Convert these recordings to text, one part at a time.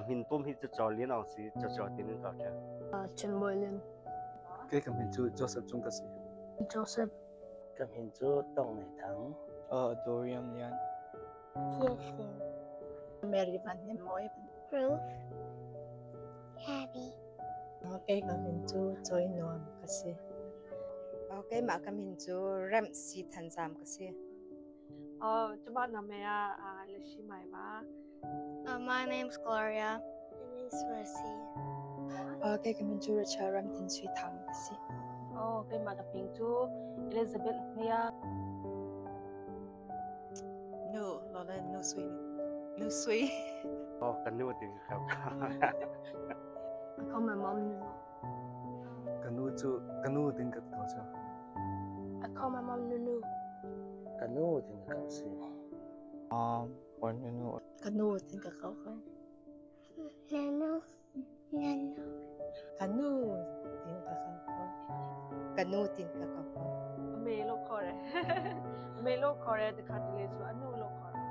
min pum hi cu Caw Lian Aung si, Caw Caw tin in kau ṭheo. Chen Bawi Lim. Kei ka min cu Joseph Cung ka si. Joseph. Ka min cu Tong Nei Thang. Dorian Lian. Jason. Mary Van Hnem Mawi. Ruth. Abby. Kei ka min cu Choi Nuam ka si. Keimah ka min cu Remh Si Than Zam ka si. ကျမနာမည်ကလက်ရှိမိုင်ပါ My name's Gloria. My name's Mercy. Kei ka min cu Rachel Ram Tin Sui Thang ka si. Oh, keimah ka min cu Elizabeth Nia. Nu, Lolen Nu Sui. Nu Sui. Oh, ka nu ti ka I call my mom Nunu. Ka nu cu ka nu tin ka ko cu. I call my mom Nunu. Ka nu tin ka ko si. Mom or Nunu. Ka nu tin ka ko ko. Nunu. Nunu. Ka nu tin ka ko ko. Ka nu tin ka ko ko. အမေလို့ခေါ်တယ်အမေလို့ခေါ်တယ်တခါတလေဆိုအနုလို့ခေါ်တယ်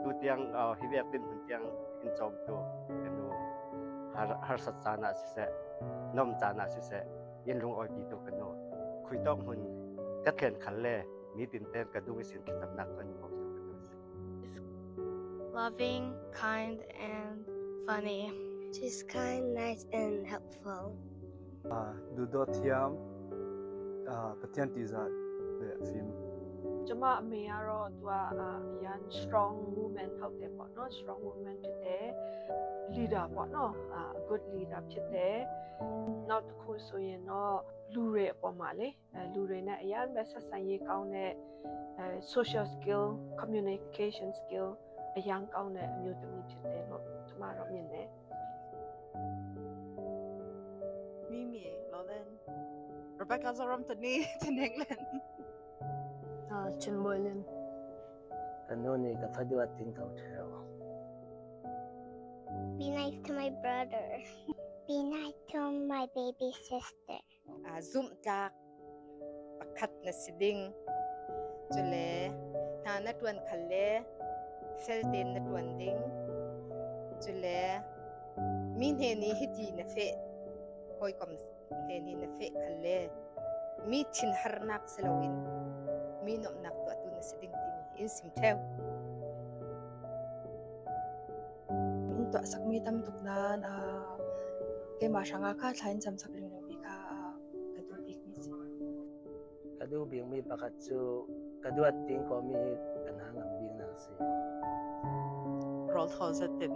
Tu tiang hi vek din hun tiang in cawm tu ka nu har harsat caan ah siseh nom caan ah siseh in lung oi pi tu ka nu khui tawk hmun ka thlen khal le nitin ten ka dung sin thlacamnak kan bawm tu ka nu si. Loving, kind, and funny. She's kind, nice, and helpful. Duhdaw thiam, Pathian ṭihzah le fim. ကျမအမေကတော့သူကအရန် strong woman ဟုတ်တယ်ပေါ့နော် strong woman ဖြစ်တယ် leader ပေါ့နော်အာ good leader ဖြစ်တယ်နောက်တစ်ခုဆိုရင်တော့လူတွေအပေါ်မှာလေအဲလူတွေနဲ့အရန်ပဲဆက်ဆံရေးကောင်းတဲ့အဲ social skill communication skill အရန်ကောင်းတဲ့အမျိုးသမီးဖြစ်တယ်လို့ကျမတော့မြင်တယ် Mimi, Lolen. Rebecca Zoram Tani, Tinenglen. Chen Bawi Lim. Ka nu nih ka faduat tin ko ṭheo. Be nice to my brother. Be nice to my baby sister. Zumhtlak pakhat na si ding. Cule hna na ṭuan khal le fel tein na ṭuan ding. Cule mi hne nih hiti na feh hawikom hne nih na feh khal le mi thinharnak si loin mi nuamhnak tuahtu na si ding timi in sim ṭheo. In tuah sakmi tam tuk nain keimah hrangah kha thla in cam sak ring lomi kha ka duh bikmi si. Ka duh bikmi pakhat cu ka duat ting komi hi ka hna ngam biknak a si. Rawl thaw zet in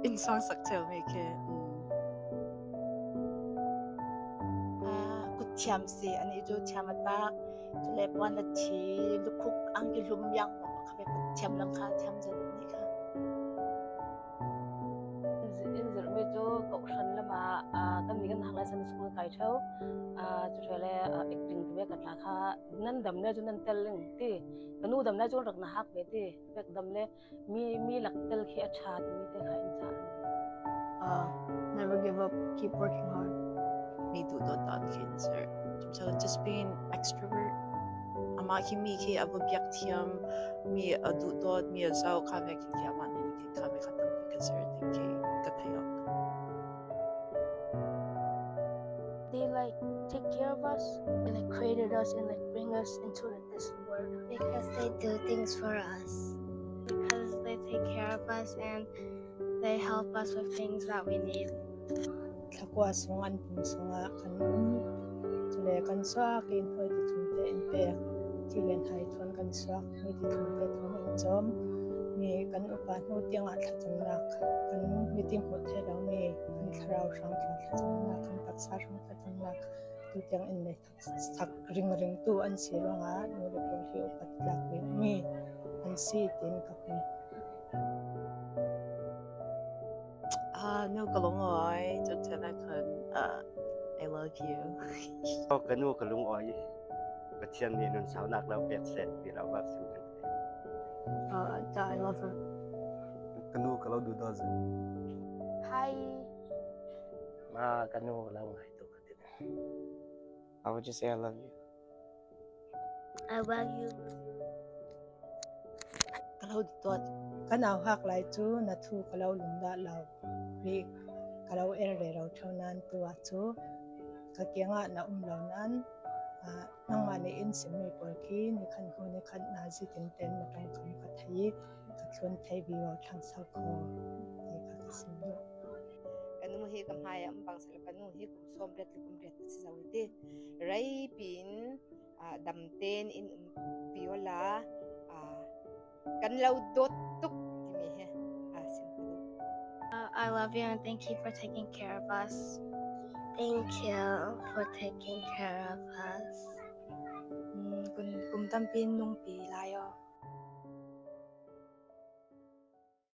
inn sang sak ṭheumi khi. Kut thiam si ani cu thiam a tak cule puan a thi lukhuk angki hlum yang kha kut thiam lang kha thiam zet ni kha. In zirhmi cu kohhran lamah kan nih kan hak lai san school kai ṭheo. Cuṭhe le acting ti ve ka tla kha nan dam le cu nan tel ling ti ka nu dam le cu rak na hak ve ti vek dam le mi mi lak tel khi a ṭha timi te kha in ca. Never give up, keep working hard. Mi duh dawt dan khin sir. So just being extrovert. Amah khi mi khi a va biak thiam mi a duh dawt mi a zau kha ve khi khi amah nih khi kha ve kha tam ka sir ti khi ka thei ok. They like take care of us and like created us and like bring us into this world. Because they do things for us. Because they take care of us and they help us with things that we need. Thlakua sung an pum sungah kan um. Cule kan suak in hoi ti thum te in pek. Thi len hai thon kan suak mi ti thum te thon in cawm. Mi kan upa hnu tiangah thlacamnak kan mitim hmuh thei lo mi kan thlarau hrang thla thlacamnak kan taksa hrang thlacamnak tu tiang in nei sak ringring tu an si ruangah nu le pawl hi upat tlak mi an si tin ka hmu. Nu ka lung oi cu chen ah khan I love you. Ka nu ka lung oi Pathian nih nun saunak lo pek seh ti lo bak sim kan I love her. Ka nu ka lo duh daw zi. Hi. Ma ka nu ka lo ngai tuk ka ti. I would just say I love you. I love you. Ka lo dawt. Ka nau hak lai cu na thu ka lo lung dah lo. Ri ka lo er re ro ṭheo nain tu ah cu ka kiangah na um lo nain nangmah nih in simmi pawl khi nikhat hnu nikhat nazi tinten na tawngkam ka thei i ka thlun thei vivo thlang sau kho ti kha ka sim duh. Ka nu hi ka hmai ah um bang sala ka nu hi kum sawm riat le kum riat a si zo i ti. Rei piin dam tein in um pi la kan lo dawt tuk timi hi sim ka duh. I love you and thank you for taking care of us. Thank you for taking care of us. Kum tampi nung pi lai o.